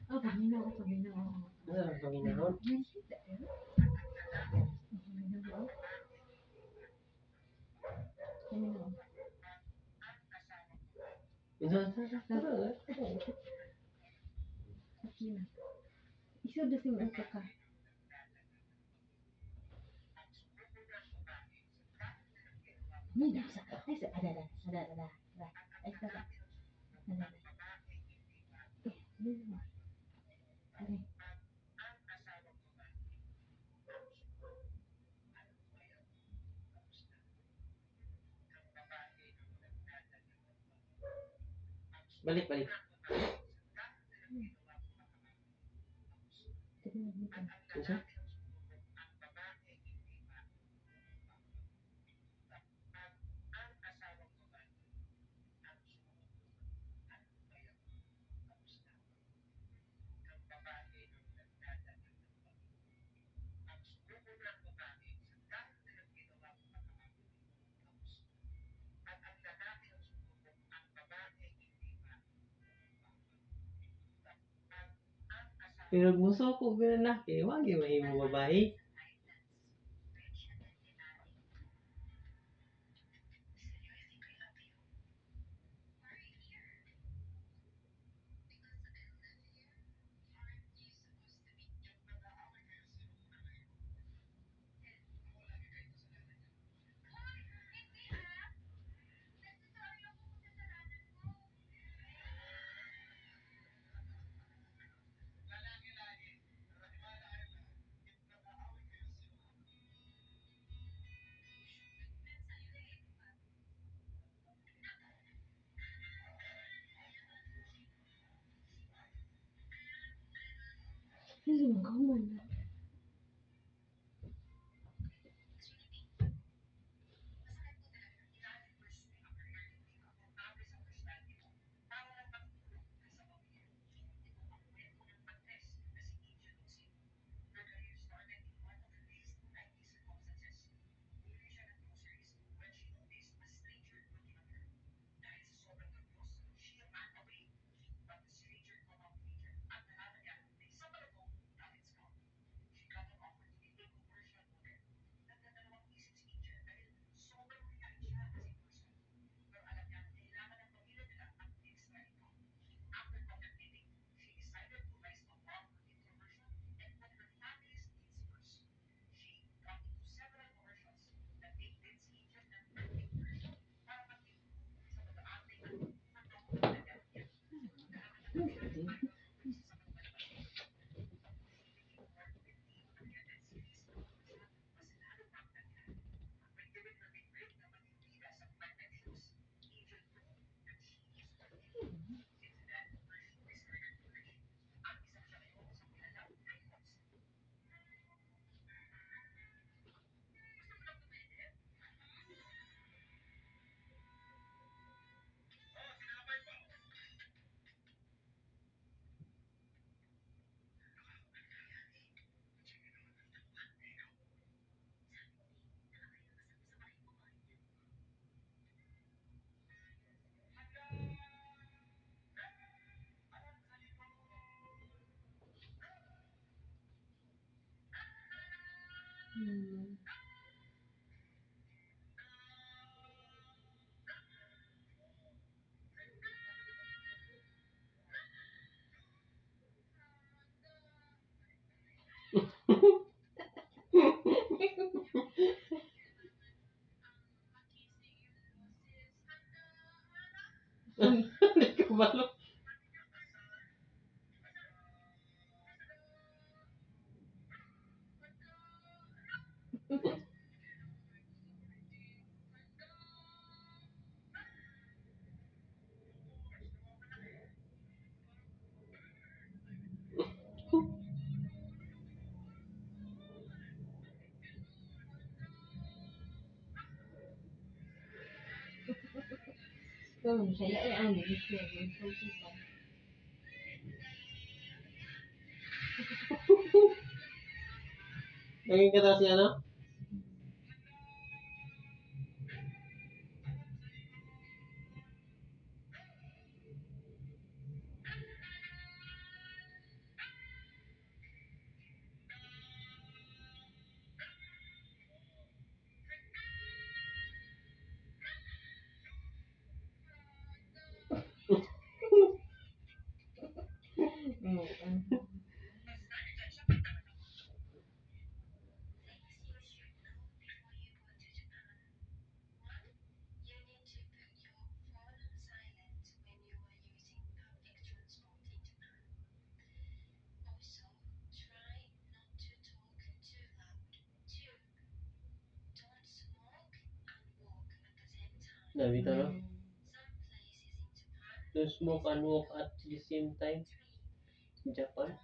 Oh, paminaw, oh, paminaw, oo. Ano ang paminahon? Nakita, eh. Paminaw, oh. Paminaw. Paminaw. Isod na si mga ka. Minaw sa, ay sa, ada, ada, ada, ada, ada, ay sa, ada, ada, eh, minaw. Aray. Balik, balik. Tignan mo ito. Unsa? Pero musuko ko lalaki, wa gyud mahimo babae. Ano mga kauman na? Ano Hmm. Hindi ko malo. Pero saya eh ang gusto ko. Naging ka si ano? Dami to, no? Don't smoke and walk at the same time. Japan.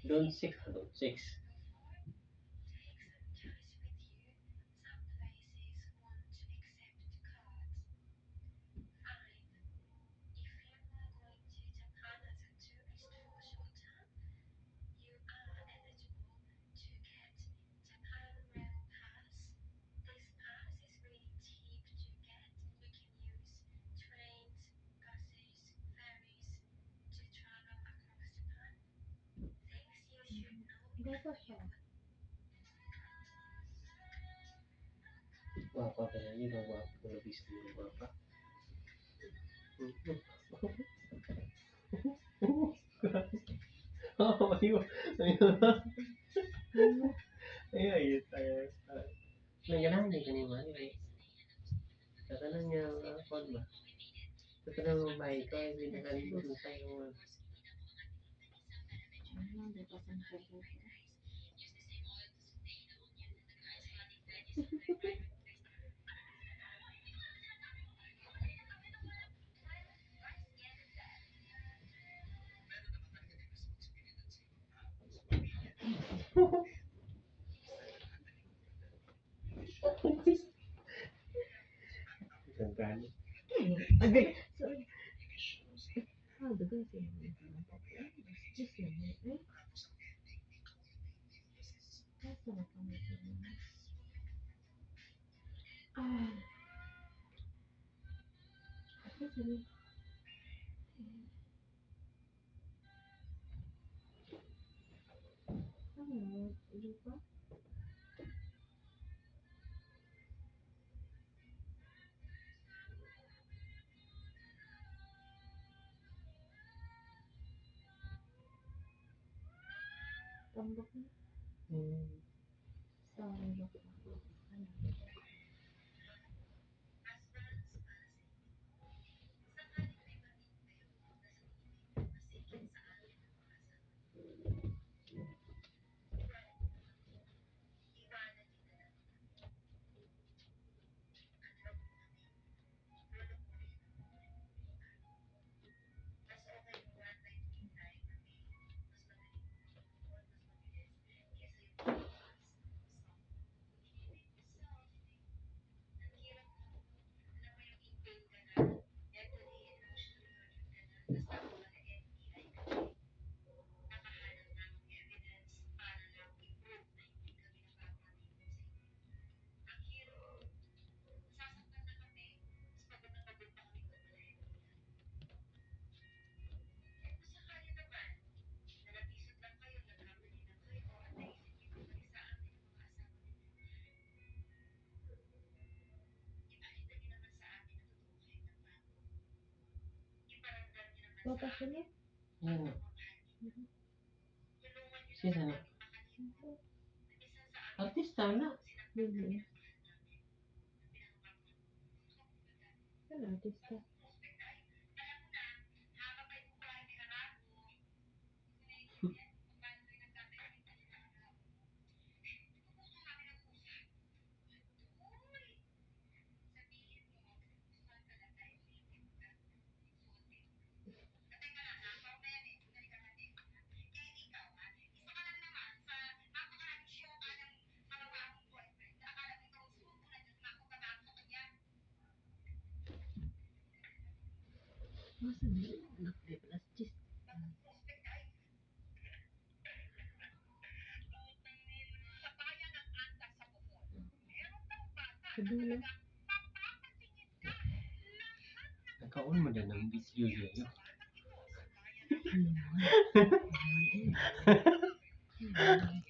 Don't six. Don't six. Gwapa siya. Gwapa ka na. Yun ang gwapa. Labis mo gwapa. Oh, ayun. Ayun. Ano? Ayun, ayun. Ayun. Naganahan din ka ni Man. Kay katanan niya, kuwan ba? Katanan mo ba ikaw ay pinakalindot mo sa iyo. Ano, di pa sa siya. Isang gani. Agay. Sorry. Ah, dugay siya. Diyos lang eh. Asa na kami siya? Ah. Asa siya? Ano? Lupa? Tambak na. Sa lupa. Ano? Gwapa siya niya? Yan. Siya sana. Artista na. Really? Ano, artista? Masa na yun? Anak, di pala. Diyos. Sa dulo. Nagkaon mo din ng bisyo yun. Ano?